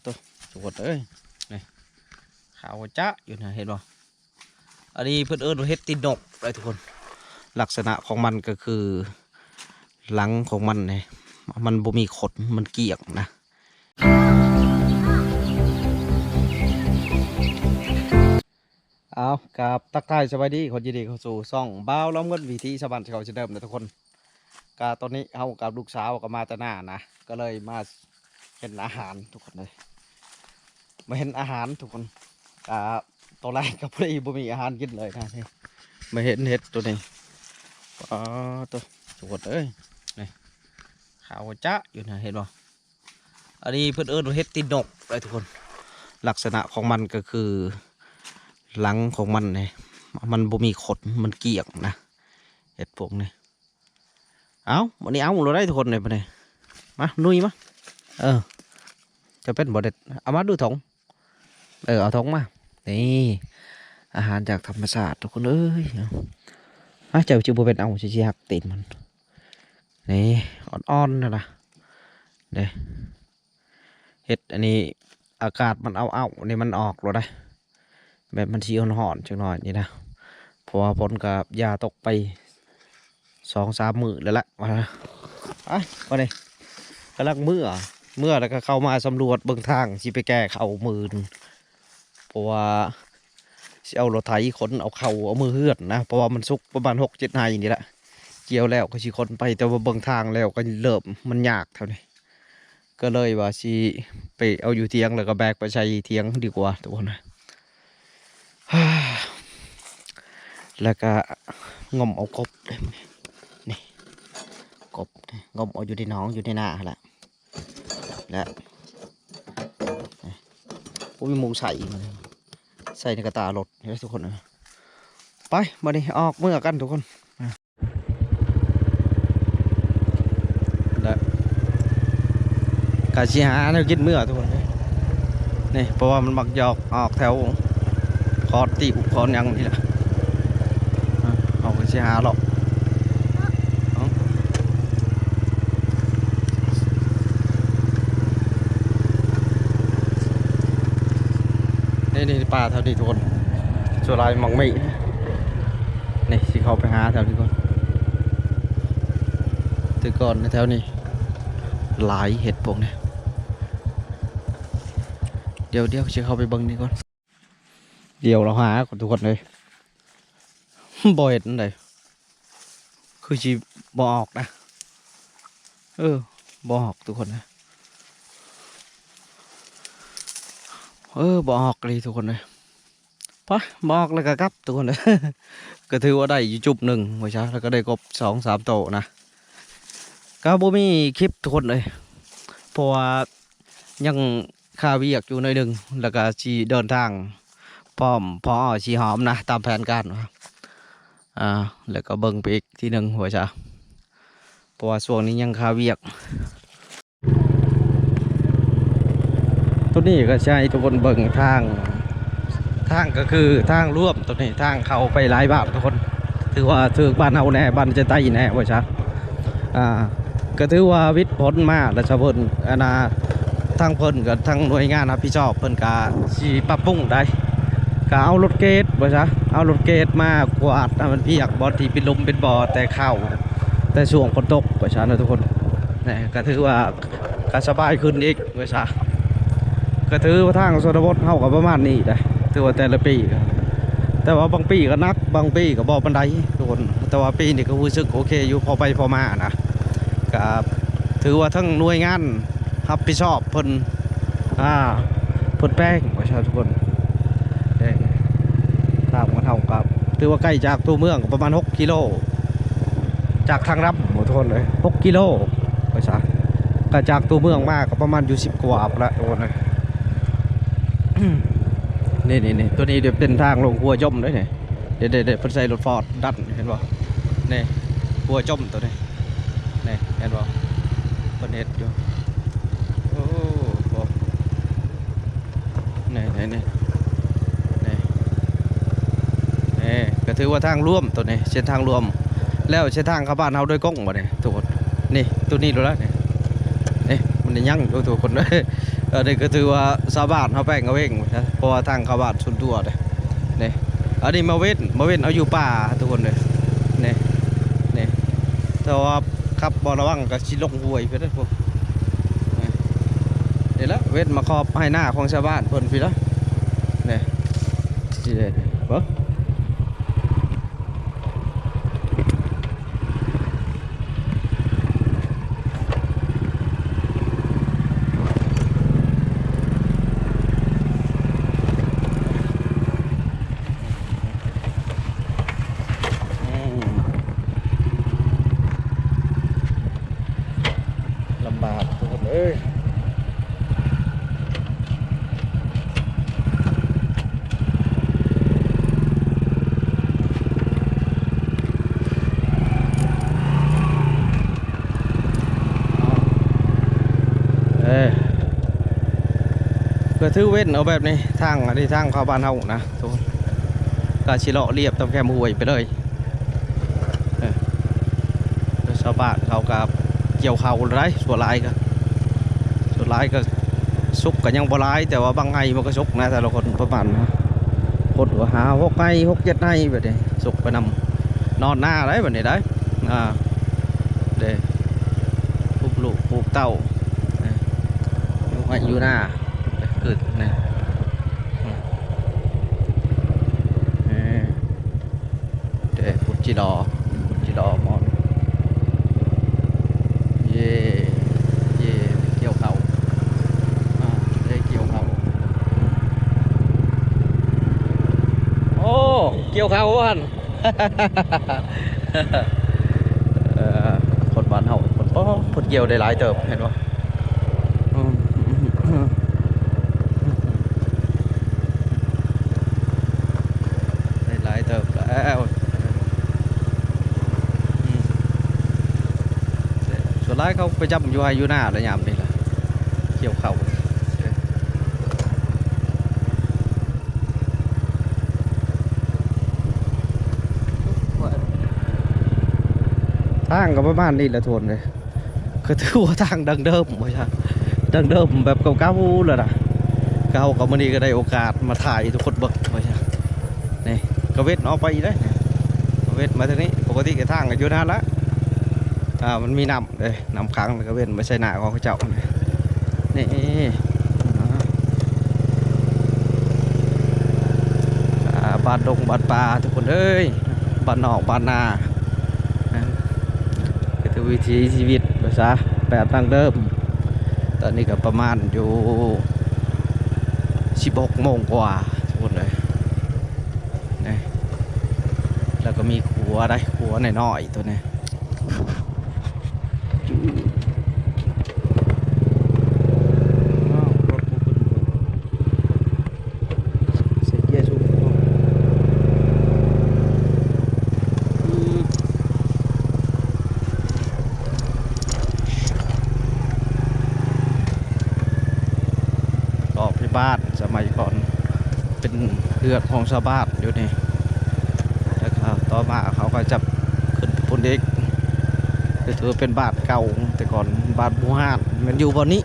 ໂຕ ທຸກຄົນເອີຍ ນີ້ ຂາວຈະຢູ່ນະ ເຫັນບໍ່? ອັນນີ້ເພິ່ນເອີ້ນວ່າເຫັດຕີນນົກເດ້ທຸກຄົນ. ລັກສະນະຂອງມັນກໍຄື ຫຼັງຂອງມັນນີ້ ມັນບໍ່ມີຂົນ ມັນກ້ຽງນະ. ເອົາ ກາບທັກທາຍສະບາຍດີ ຂໍຍິນດີເຂົ້າສູ່ຊ່ອງບ່າວລຳເງິນ ວິຖີຊາວບ້ານຊາວເກົ່າເຊັ່ນເດີມນະທຸກຄົນ. ກະຕອນນີ້ເຮົາກັບລູກສາວກໍມາແຕ່ນານະ ກໍເລີຍມາເຫັນອາຫານທຸກຄົນເອີຍ ມາເຫັນອາຫານທຸກຄົນ. ກະຕອນແລກກໍພໍດີບໍ່ມີອາຫານກິນເລີຍນະ ນີ້ ມາເຫັນເຫັດໂຕນີ້ ປາໂຕ ທຸກຄົນເອີຍ ນີ້ ຂາວຈະຢູ່ນະ ເຫັນບໍ່? ອັນນີ້ເພິ່ນເອີ້ນວ່າເຫັດຕີນນົກເດ້ທຸກຄົນ. ລັກສະນະຂອງມັນກໍຄື ຫຼັງຂອງມັນນີ້ ມັນບໍ່ມີຂົນ ມັນກ້ຽງນະ ເຫັດພວກນີ້. ເອົາ ບັດນີ້ເອົາໂລດໄດ໋ທຸກຄົນເດ້ບັດນີ້. ມາ ນຸ່ຍມາ ເອີ ຈະເປັນບໍ່ເດັດ ເອົາມາດູຖົງ ເອີ ເອົາຖົງມາ. ນີ້ ອາຫານຈາກທຳມະຊາດທຸກຄົນເອີຍ. ເອົາ ເຈົ້າຊິບໍ່ເປັນ ເອົາ ຊິ ຊິຫັກຕີນມັນ. ນີ້ ອ່ອນໆ ຫັ້ນນະ ເດ້ ເຫັດອັນນີ້ ອາກາດມັນເອົາໆ ນີ້ມັນອອກໂລດໄດ໋ ແບບມັນຊິຮ້ອນໆ ຈັກໜ້ອຍນີ້ນະ ເພາະວ່າຝົນກໍຢ່າຕົກໄປສອງສາມມື້ແລ້ວລະ ວ່າ ໄປ ບັດນີ້ກຳລັງເມືອ ເມືອແລ້ວກໍເຂົ້າມາສຳຫຼວດເບິ່ງທາງ ຊິໄປແກ່ເຂົ້າມື້ອື່ນ ເພາະວ່າຊິເອົາລົດໄຖຂົນເອົາເຂົ້າເອົາມືເຮືອນນະ ເພາະວ່າມັນສຸກປະມານຫົກເຈັດໄຮ່ນີ້ລະ ກ່ຽວແລ້ວກໍຊິຂົນໄປ ແຕ່ວ່າເບິ່ງທາງແລ້ວກໍເລີ່ມມັນຍາກແຖວນີ້ ກໍເລີຍວ່າຊິໄປເອົາຢູ່ຖຽງ ແລ້ວກໍແບກໄປໃສ່ຖຽງດີກວ່າທຸກຄົນນະ. ແລ້ວກໍງົມເອົາກົບເດ້ ນີ້ ກົບ ງົມເອົາຢູ່ໃນໜອງ ຢູ່ໃນນາຫັ້ນລະ ແລະ ໂອ້ຍ ໝູໃສ່ ໃສ່ໃນກະຕ່າລົດເດ້ທຸກຄົນເອີຍ. ໄປ ບັດນີ້ອອກເມືອກັນທຸກຄົນ ແລະ ກະຊິຫາແນວກິນເມືອທຸກຄົນເອີຍ ນີ້ ເພາະວ່າມັນມັກຢອກອອກແຖວຄອນຕິວຄອນຫຍັງນີ້ແຫຼະ. ເຮົາກໍຊິຫາເລາະ ເອົາ ນີ້ ນີ້ ປ່າແຖວນີ້ທຸກຄົນ ສ່ວນຫຼາຍໝາກມີ້ ນີ້ ຊິເຂົ້າໄປຫາແຖວນີ້ກ່ອນ. ແຕ່ກ່ອນແຖວນີ້ຫຼາຍເຫັດພວກນີ້ ດຽວ ດຽວຊິເຂົ້າໄປເບິ່ງນີ້ກ່ອນ. ດຽວລາວຫາກ່ອນທຸກຄົນເອີຍ ບໍ່ເຫັນໃດ ຄືຊິບໍ່ອອກນະ ເອີ ບໍ່ອອກທຸກຄົນເອີຍ ເອີ ບໍ່ອອກອີ່ຫຼີທຸກຄົນເອີຍ. ໄປ ບໍ່ອອກແລ້ວກໍກັບທຸກຄົນເອີຍ ກໍຖືວ່າໄດ້ຢູ່ຈຸບໜຶ່ງວ່າຊະ ແລ້ວກໍໄດ້ກົບສອງສາມໂຕນະ. ກໍບໍ່ມີຄລິບທຸກຄົນເອີຍ ເພາະວ່າຍັງຄາວຽກຢູ່ໜ້ອຍໜຶ່ງ ແລ້ວກໍຊິເດີນທາງພ້ອມ ພໍຊິຫອມນະ ຕາມແຜນການວ່າ ອ່າ ແລ້ວກໍເບິ່ງໄປອີກທີໜຶ່ງວ່າຊະ ເພາະວ່າຊ່ວງນີ້ຍັງຄາວຽກ. ໂຕນີ້ກໍຊິໃຫ້ທຸກຄົນເບິ່ງທາງ ທາງກໍຄືທາງລວມໂຕນີ້ ທາງເຂົ້າໄປຫຼາຍບ້ານທຸກຄົນ ຖືວ່າຖືກບ້ານເຮົາແດ່ ບ້ານຈະໄຕແດ່ວ່າຊະ. ອ່າ ກໍຖືວ່າວິດຜົນມາແລ້ວຊະເພິ່ນ ອັນນ່າ ທາງເພິ່ນກໍ ທາງໜ່ວຍງານຮັບຜິດຊອບເພິ່ນກໍຊິປັບປຸງໄດ໋ ກໍເອົາລົດເກດວ່າຊະ ເອົາລົດເກດມາກວາດໃຫ້ມັນພຽງ ບ່ອນທີ່ເປັນຫຼຸມເປັນບໍ່ແຕ່ເຊົ້າ ແຕ່ຊ່ວງຝົນຕົກວ່າຊະນະທຸກຄົນ. ນີ້ກໍຖືວ່າ ກໍສະບາຍຂຶ້ນອີກວ່າຊະ ກໍຖືວ່າທາງຊົນນະບົດເຮົາກໍປະມານນີ້ແຫຼະ ຖືວ່າແຕ່ລະປີກໍ ແຕ່ວ່າບາງປີກໍໜັກ ບາງປີກໍບໍ່ປານໃດທຸກຄົນ ແຕ່ວ່າປີນີ້ກໍຮູ້ສຶກໂອເຄຢູ່ ພໍໄປພໍມານະ ກໍຖືວ່າທາງໜ່ວຍງານຮັບຜິດຊອບເພິ່ນ ອ່າ ເພິ່ນແປງວ່າຊະທຸກຄົນ ແປງ ຕາມກັນເຮົາກໍຖືວ່າໃກ້ຈາກຕົວເມືອງກໍປະມານຫົກກິໂລ ຈາກທາງດຳທຸກຄົນເອີຍ ຫົກກິໂລວ່າຊະ ກໍຈາກຕົວເມືອງມາກໍປະມານຢູ່ສິບກວ່າພຸ້ນລະທຸກຄົນເອີຍ. ນີ້ໆໆ ໂຕນີ້ເປັນທາງລົງຫົວຈົມເດ້ນີ້ ເດ້ໆໆ ເພິ່ນໃສ່ລົດຟອດດັນ ເຫັນບໍ່ ນີ້ ຫົວຈົມໂຕນີ້ ນີ້ ເຫັນບໍ່ ເພິ່ນເຮັດຢູ່ ໂອ້ໂຫ ນີ້ໆໆ ນີ້ ນີ້ ກໍຖືວ່າທາງລວມໂຕນີ້ ເສັ້ນທາງລວມ ແລ້ວເສັ້ນທາງເຂົ້າບ້ານເຮົາໂດຍກົງບັດນີ້ທຸກຄົນ ນີ້ ໂຕນີ້ໂລດລະນີ້ ນີ້ ມັນຍັງຢູ່ທຸກຄົນເອີຍ ເ ອັນນີ້ກໍຖືວ່າຊາວບ້ານເຮົາແປງເອົາເອງ ເພາະວ່າທາງເຂົ້າບ້ານສ່ວນຕົວເດ້ ນີ້ ອັນນີ້ມາເວັ້ນ ມາເວັ້ນເອົາຢູ່ປ່າທຸກຄົນເດ້ ນີ້ ນີ້ ຖ້າວ່າຂັບບໍ່ລະວັງກໍຊິລົງຫ້ວຍໄປເດ້ພວກ ນີ້ ນີ້ລະເວັ້ນມາຂອບໄຮ່ນາຂອງຊາວບ້ານເພິ່ນພີ້ລະ ນີ້ ຊິໄດ້ເບິ່ງ ລຳບາກທຸກຄົນເອີຍ. ເອີ ກໍຖືເວັ້ນເອົາແບບນີ້ ທາງ ອັນນີ້ທາງເຂົ້າບ້ານເຮົານະ ກະຊິເລາະລຽບຕາມແຄມຫ້ວຍໄປເລີຍ ເອີ ແລ້ວຊາວບ້ານເຂົາກະກ່ຽວເຂົ້າແລ້ວໄດ໋ ສ່ວນຫຼາຍກະ ສ່ວນຫຼາຍກະສຸກກະຍັງບໍ່ຫຼາຍ ແຕ່ວ່າບາງໄຮ່ມັນກະສຸກນະ ແຕ່ລະຄົນປະມານ ຄົນກະຫ້າຫົກໄຮ່ ຫົກເຈັດໄຮ່ແບບນີ້ ສຸກໄປນຳ ນອນນາໄດ໋ບັດນີ້ໄດ໋ ອ່າ ເດ້ ປູກລູກປູກເຕົ້າ ຢູ່ໄຮ່ຢູ່ນາ ຄືນະ ເອີ ເດ້ ພຸດຈິລໍ ພຸດຈິລໍມອນ ເຢ້ ເຢ້ ກ່ຽວເຂົ້າ ອ່າ ໄດ້ກ່ຽວເຂົ້າ ໂອ້ ກ່ຽວເຂົ້າບໍ່ຫັ້ນ? ເອີ ຄົນບ້ານເຮົາ ໂອ້ ເພິ່ນກ່ຽວໄດ້ຫຼາຍເຕີບ ເຫັນບໍ່? ອືມ ໄດ້ຫຼາຍເຕີບແລ້ວ ອືມ ສ່ວນຫຼາຍເຂົາໄປຈຳຢູ່ໄຮ່ຢູ່ນາແລ້ວຍາມນີ້ລະ ກ່ຽວເຂົ້າ. ທາງກໍປະມານນີ້ແຫຼະທຸກຄົນເອີຍ ກໍຖືວ່າທາງດັ້ງເດີມວ່າຊັ້ນ ດັ້ງເດີມແບບເກົ່າໆແລ້ວນະ ເກົ່າກໍມື້ນີ້ກໍໄດ້ໂອກາດມາຖ່າຍໃຫ້ທຸກຄົນເບິ່ງວ່າຊັ້ນ ນີ້ກໍເວັດອອກໄປອີກເດ້ ເວັດມາທາງນີ້ ປົກກະຕິກໍທາງກໍຢູ່ນັ້ນລະ ອ່າ ມັນມີນ້ຳ ເດ້ ນ້ຳຂັງ ແລ້ວກໍເວັ້ນໄປໃສ່ໜ້າຂອງເຂົາເຈົ້າ ນີ້ ອ່າ ບ້ານດົງບ້ານປ່າທຸກຄົນເອີຍ ບ້ານນອກບ້ານນາ ນະ ກໍຄືວິຖີຊີວິດວ່າຊະ ແບບດັ້ງເດີມ ຕອນນີ້ກໍປະມານຢູ່ສິບຫົກໂມງກວ່າທຸກຄົນເອີຍ ນະ ແລ້ວກໍມີຂົວໄດ໋ ຂົວນ້ອຍໆໂຕນີ້. ອ້າວ ລົດບໍ່ຂຶ້ນ ໃສ່ເກຍສູງ ອືມ ກໍເປັນບ້ານສະໄໝກ່ອນ ເປັນເຮືອນຂອງຊາວບ້ານຢູ່ນີ້ ແລ້ວກໍຕໍ່ມາເຂົາກໍຈະຂຶ້ນໄປພຸ້ນອີກ ກໍຖືວ່າເປັນບ້ານເກົ່າແຕ່ກ່ອນ ບ້ານບູຮານ ແມ່ນຢູ່ບ່ອນນີ້